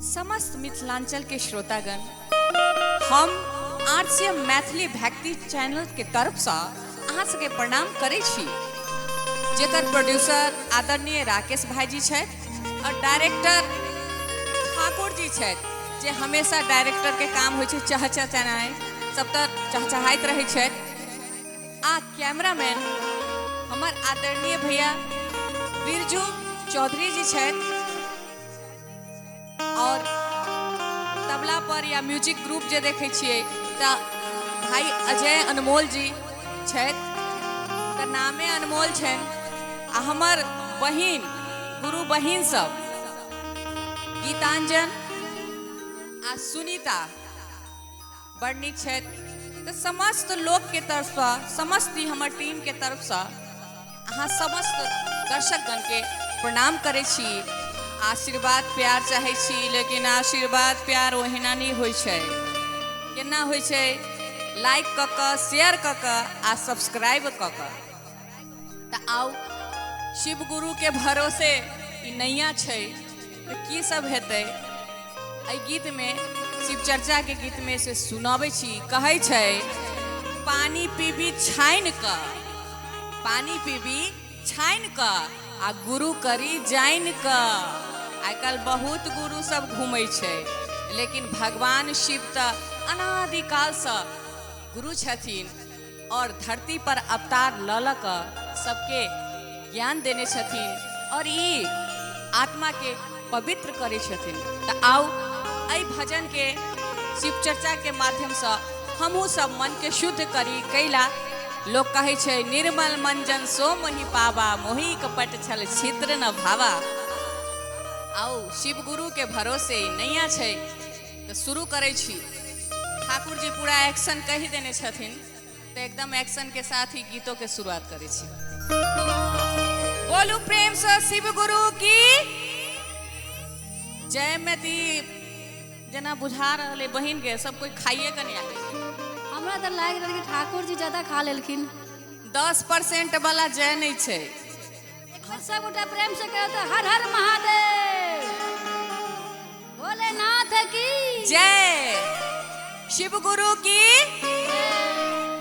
समस्त मिथिलांचल के श्रोतागण, हम आरसीएम मैथिली भक्ति चैनल के तरफसँ अहाँ सबके प्रणाम करै छी, जेकर प्रोड्यूसर आदरणीय राकेश भाईजी छथि और डायरेक्टर ठाकुर जी छथि, जे हमेशा डायरेक्टर के काम होइ छै चहचहनाइ, सब तऽ चहचहाइत रहै छथि। आ कैमरामैन हमर आदरणीय भैया बिरजू चौधरी जी छथि और तबला पर या म्यूजिक ग्रुप जे देखै छियै तऽ भाई अजय अनमोल जी छथि, हुनकर नामे अनमोल छनि। आ हमर बहिन, गुरु बहिन सब गीतांजन आ सुनीता बड़ नीक छथि। तऽ समस्त लोकके तरफसँ, समस्त हमर टीमके तरफसँ अहाँ समस्त दर्शकगणके प्रणाम करै छी। आशीर्वाद प्यार चाहै छी, लेकिन आशीर्वाद प्यार ओहिना नहि होइ छै। केना होइ छै? लाइक कऽ कऽ, शेयर कऽ कऽ आ सब्सक्राइब कऽ कऽ। तऽ आउ, शिव गुरु के भरोसे ई नैया छै, तऽ की सब हेतै एहि गीतमे, शिव चर्चा के गीतमे से सुनाबै छी। कहै छै, पानी पीबी छानि कऽ, पानी पीबी छानि कऽ आ गुरु करी जानि कऽ। आइ काल्हि बहुत गुरु सब घूमै छै, लेकिन भगवान शिव तऽ अनादिकालसँ गुरु छथिन और धरती पर अवतार लऽ लऽ कऽ सबके ज्ञान देने छथिन और ई आत्मा के पवित्र करै छथिन। तऽ आउ, एहि भजन के शिव चर्चा के माध्यमसँ हमहूँ सब मन के शुद्ध करी। कैला लोक कहै छै, निर्मल मंजन सो मोहि पावा, मोहि कपट छल छिद्र न भावा। आउ, शिव गुरु के भरोसे ई नैया छै, तऽ शुरू करै छी। ठाकुर जी पूरा एक्शन कहि देने छथिन, तऽ एकदम एक्शन के साथ ही गीतों के शुरुआत करै छी। बोलू प्रेम से शिव गुरु की जय। में ती जेना बुझा रहल अइ बहिन के, सब कोई खाइए के नहि आबै। हमरा तऽ लागि रहल कि ठाकुर जी ज्यादा खा लेलखिन। 10% वाला जय नहि छै। एक बेर सब गोटा प्रेम से कहो तऽ हर हर महादेव, भोलेनाथ की जय, शिव गुरु की,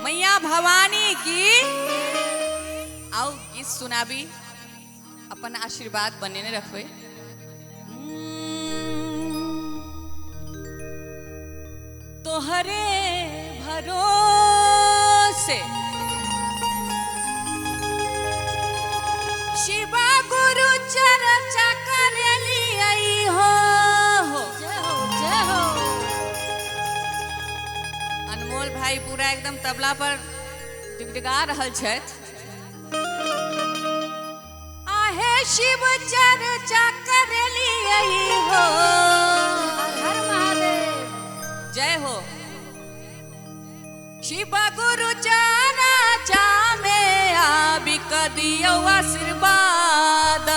मैया भवानी की। आउ, गीत सुनाबी, अपन आशीर्वाद बनेने रखबै। तोहरे भरोसे शिवा गुरु चर्चा करेलियै हो। जय हो, जय हो। अनमोल भाई पूरा एकदम तबला पर डिगडिगा रहल छथि। आहे शिव चर्चा करेलियै हो। हर हर महादेव। जय हो। शिव गुरु चर्चा में आबि क दियौ आशीर्वाद।